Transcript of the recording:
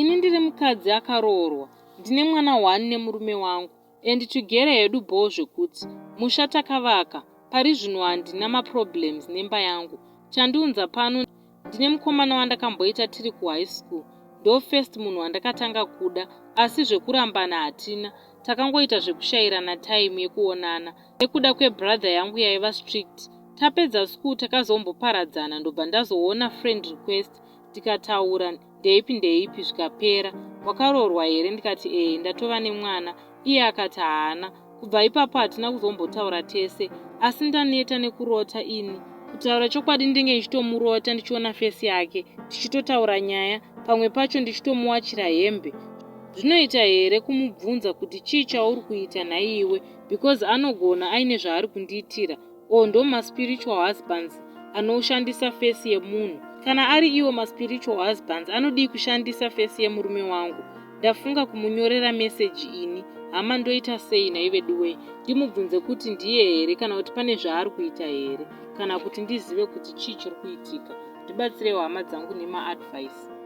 Ini ndiri mukadzi akaroorwa, ndine mwana one nemurume wangu and tugere hedu bhoo zvekuti. Musha takavaka, pari zvino handina maproblems nemba yangu. Chandiunza pano ndine mukomana wandakamboita tiri kuhigh school ndo first munhu wandakatanga kuda asi zvekurambana hatina takangoita zvekushairana time yekuonana nekuda kwebrother yangu yaiva strict. Tapedza school takazomboparadzana ndobva ndazoona friend request tikataura ndeipi ndeipi zvikapera. Wakaroorwa here ndikati ehe ndatova nemwana iye akati haana. Kubva ipapo hatina kuzombotaura tese asi ndaneta nekurota ini. Kutaura chokwadi ndinenge ndichitomurota ndichiona face yake tichitotaura nyaya pamwe pacho ndichitomuwachira hembe. Zvinoita here kumubvunza kuti chii chauri kuita nhaiwe because anogona aine zvaari kundiitira or ndo maspiritual husbands anoshandisa face yemunhu. Kana ari iwo maspiritual husbands anodii kushandisa face yemurume wangu. Ndafunga kumunyorera message ini hama ndoita sei nhai veduwee ndimubvunze kuti ndiye here kana kuti pane zvaari kuita here kana kuti ndizive kuti chii chiri kuitika. Ndibatsirewo hama dzangu nemaadvice.